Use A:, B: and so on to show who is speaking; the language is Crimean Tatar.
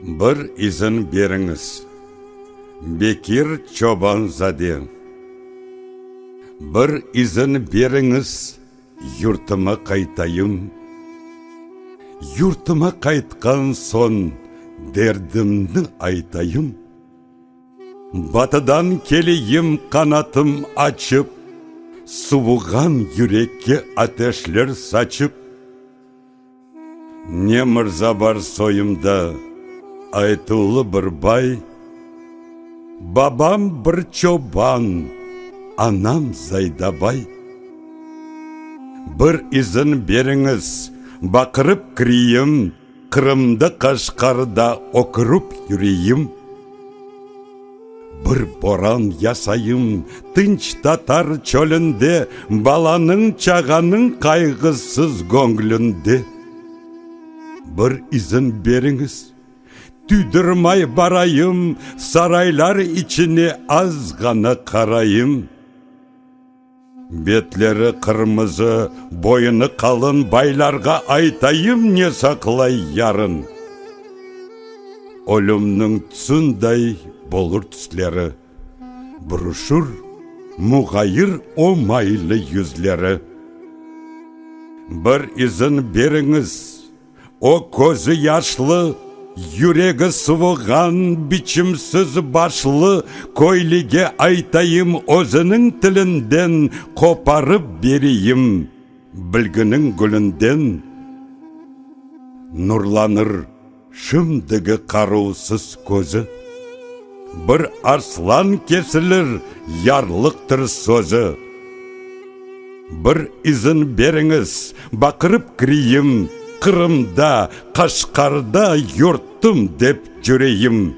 A: Bir izin beriñiz, Bekir Çoban-zade, Bir izin beriñiz, yurtıma qaytayım. Yurtıma qaytqan soñ derdimni aytayım. Batıdan keleyim qanatım açıp, Suvuğan yürekke ateşler saçıp. Ne mırza bar soyumda, aytuvlı bir bay, Babam bir çoban, anam Zaydabay. Bir izin beriñiz, baqırıp kireyim, Qırımda Qaşqarda ökürip yüreyim. Bir boran yasayım tınç tatar çölünde, Balanıñ-çağanıñ qayğısız göñlünde. Bir izin beriñiz, tüydürmay barayım, Saraylar içine azğana qarayım. Betleri qırmızı, boyunı qalın baylarğa aytayım ne saqlay yarın. Ölümniñ tüsünday bolur tüsleri, Buruşur muğayır o maylı yüzleri. Bir izin beriñiz, O közü yaşlı, yüregi suvuğan biçimsiz başlı köylige aytayım özüniñ tilinden qoparıp bereyim bilginiñ gülünden. Nurlanır şimdigi qaruvsız közü. Bir arslan kesilir yarlıqtır sözü. Bir izin beriñiz, baqırıp kireyim, Qırımda, Qaşqarda yurtum dep cüreyim.